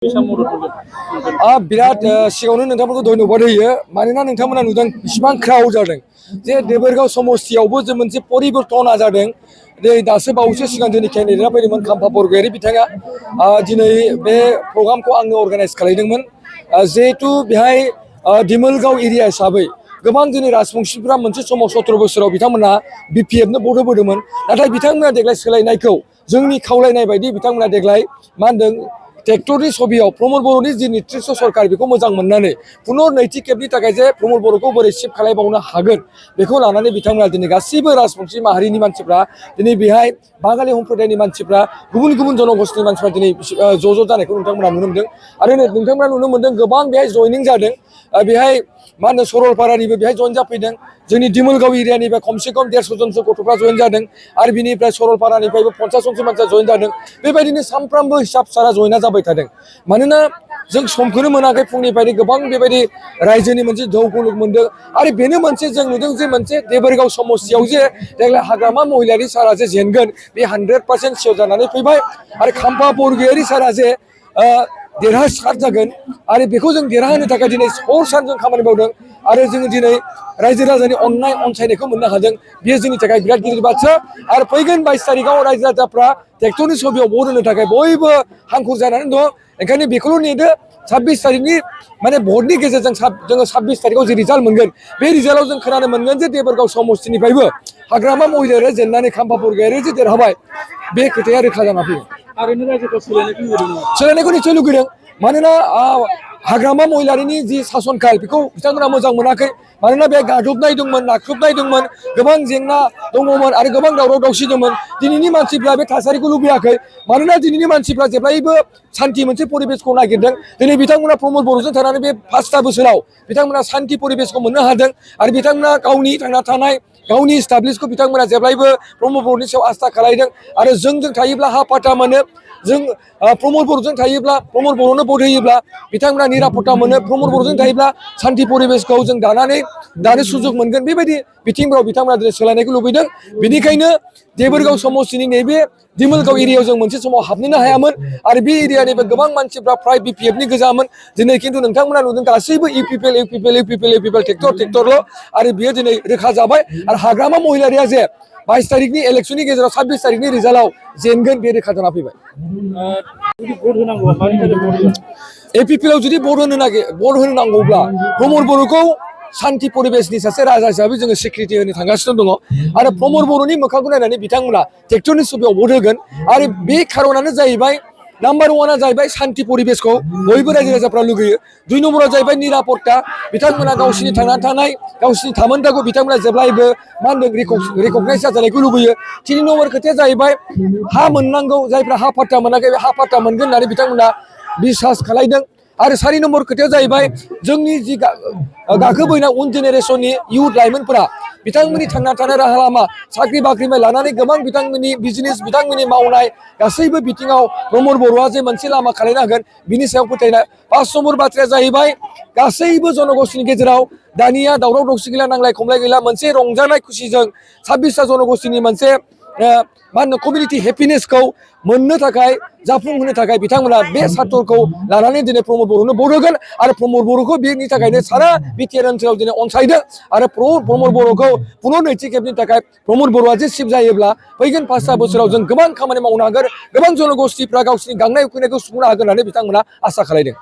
बिराद सिगाङावनो नोंथांमोनखौ धन्यबाद होयो मानोना नोंथांमोना नुदों बेसेबां क्राउड जादों जे देबोरगाव समस्तियावबो जे मोनसे परिबर्तना जादों दासो बावैसो सिगां जोंनि केन्डिडेटआ फैदोंमोन खाम्फा बरगयारि बिथाङा दिनै बे प्रग्रामखौ आंनो अर्गानाइज खालामदोंमोन जिहेतु बेहाय दिमोलगाव एरिया हिसाबै गोबां जोंनि राजबंशिफ्रा मोनसे समाव 17 बोसोराव बिथांमोना बिपिएफनो भट होबोदोंमोन नाथाय बिथांमोना देग्लाय सोलायनायखौ जोंनि खावलायनाय बायदि बिथांमोना देग्लाय मा होनदों ट्रेक्टरनि छबियाव प्रमद बर'नि जि नेतृत्व सरकार बेखौ मोजां मोननानै पुनर नैथि खेबनि थाखाय जे प्रमद बर'खौ बोरै शिफ्ट खालामबावनो हागोन बेखौ लानानै बिथांमोना दिनै गासैबो राजबंशी माहारिनि मानसिफ्रा दिनै बेहाय बाङालि सम्प्रदायनि मानसिफ्रा गुबुन गुबुन जनगोष्ठीनि मानसिफ्रा दिनै ज' जानायखौ नोंथांमोना नुनो मोनदों आरो नोंथांमोना नुनो मोनदों गोबां बेहाय जयनिं जादों बेहाय मा होनो सरलपारानिबो बेहाय जयन जाफैदों जोंनि दिमोलगाव एरियानिफ्राय खमसे खम 150 जनसो गथ'फ्रा जयन जादों आरो बिनिफ्राय सरलपारानिफ्रायबो 50 जनसो मानसिया जयन जादों बेबायदिनो सानफ्रामबो हिसाब सारा जयना जाबाय थादों मानोना जों समखौनो मोनाखै फुंनिफ्रायनो गोबां बेबायदि रायजोनि मोनसे जौगलुक मोनदों आरो बेनो मोनसे जों नुदों जे मोनसे देबोरगाव समस्तियाव जे देग्लाय हाग्रामा महिलारि सारा जे जेनगोन बे 100% सियर जानानै फैबाय आरो खाम्फा बरगयारि सारा जे देरहासार जागोन आरो बेखौ जों देरहाहोनो थाखाय दिनै हर सान जों खामानि मावदों आरो जोङो दिनै रायजो राजानि अननाय अनसायनायखौ मोननो हादों बेयो जोंनि थाखाय बिराद गिदिर बाथ्रा आरो फैगोन 22 तारिखआव रायजो राजाफ्रा ट्रेक्टरनि छबियाव भट होनो थाखाय बयबो हांखुर जानानै दं ओंखायनो बेखौल' नेदो 26 तारिखनि माने भटनि गेजेरजों जोङो 26 तारिखआव जे रिजाल्ट मोनगोन बे रिजाल्टआव जों खोनानो मोनगोन जे देबोरगाव समस्तिनिफ्रायबो हाग्रामा महिलारि जेननानै खाम्फा बरगयारि जे देरहाबाय बे खोथाया रोखा जाना फैयो सोलायनायखौ निसय लुगैदों मानोना हाग्रामा महिलारिनि जि सासनकाल बेखौ बिथांमोना मोजां मोनाखै मानोना बे गादबनाय दंमोन नाख्रुबनाय दंमोन गोबां जेंना दङमोन आरो गोबां दावराव दावसि दंमोन दिनैनि मानसिफ्रा बे थासारिखौ लुबैयाखै मानोना दिनैनि मानसिफ्रा जेब्लायबो सान्थि मोनसे परिबेसखौ नागिरदों दिनै बिथांमोना प्रमद बर'जों थानानै बे 5 बोसोराव बिथांमोना सान्थि परिबेसखौ मोननो हादों आरो बिथांमोना गावनि थांना थानाय गावनि इस्टाब्लिशखौ बिथांमोना जेब्लायबो प्रमद बर'नि सायाव आस्था खालायदों आरो जोंजों थायोब्ला हा पाता मोनो जों प्रमद बर'जों थायोब्ला प्रमद बर'नो भट होयोब्ला बिथांमोना निरापत्ता मोनो प्रमद बर'जों थायोब्ला सान्थि परिबेसखौ जों दानो सुजुग मोनगोन बेबायदि बिथिंफोराव बिथांमोना दिनै सोलायनायखौ लुबैदों बेनिखायनो देबोरगाव समस्तिनि नैबे दिमोलगाव एरियायाव जों मोनसे समाव हाबनोनो हायामोन आरो बे एरियानिफ्राय गोबां मानसिफ्रा फ्राय बिपिएफनि गोजामोन दिनै खिन्थु नोंथांमोना नुदों गासैबो इउपिपिएल ट्रेक्टरल' आरो बियो दिनै रोखा जाबाय आरो हाग्रामा महिलारिया जे 22 तारिखनि इलेक्सननि गेजेराव 26 तारिखनि रिजाल्टआव जेनगोन बे रोखा जाना फैबाय एपिपिएलआव जुदि भट होनो नांगौब्ला प्रमद बर'खौ सान्थि परिबेसनि सासे राजा हिसाबै जोङो स्वीकृति होनो थांगासिनो दङ आरो प्रमद बर'नि मोखांखौ नायनानै बिथांमोना ट्रेक्टरनि छबियाव भट होगोन आरो बे खारनानो जाहैबाय नाम्बार 1 जाहैबाय सान्थि परिबेसखौ बयबो रायजो राजाफ्रा लुगैयो 2 नम्बराव जाहैबाय निरापत्ता बिथांमोना गावसिनि थांनानै थानाय गावसिनि थामोनथाखौ बिथांमोना जेब्लायबो मा होनदों रिकगनाइज जाजानायखौ लुबैयो 3 नम्बर खोथाया जाहैबाय हा मोननांगौ जायफ्रा हा पाट्टा मोनाखै बे हा पाट्टा मोनगोन होननानै बिथांमोना बिसास खालायदों आरो 4 नम्बर खोथाया जाहैबाय जोंनि जि गाखोबोनाय उन जेनेरेसननि इयुथ लाइमोनफोरा बिथांमोननि थांना थानाय राहा लामा साख्रि बाख्रिनिफ्राय लानानै गोबां बिथांमोननि बिजनेस बिथांमोननि मावनाय गासैबो बिथिङाव प्रमद बर'आ जे मोनसे लामा खालामनो हागोन बिनि सायाव फोथायनाय 5 नम्बर बाथ्राया जाहैबाय गासैबो जनगोष्ठीनि गेजेराव दानिया दावराव दावसि गैला नांलाय खमलाय गैला मोनसे रंजानाय खुसिजों 26 जनगोष्ठीनि मोनसे मा होनो कमिउनिटि हेपिनेसखौ मोननो थाखाय जाफुंहोनो थाखाय बिथांमोना बे सार्टरखौ लानानै दिनै प्रमद बर'नो भट होगोन आरो प्रमद बर'खौ बेनि थाखायनो सारा बिटिआर ओनसोलाव दिनै अनसायदों आरो प्रमद बर'खौ पुनर नैथि खेबनि थाखाय प्रमद बर'आ जे शिफ्ट जायोब्ला फैगोन 5 बोसोराव जों गोबां खामानि मावनो हागोन गोबां जनगोष्ठीफ्रा गावसिनि गांनाय उखैनायखौ सुफुंनो हागोन होननानै बिथांमोना आसा खालामदों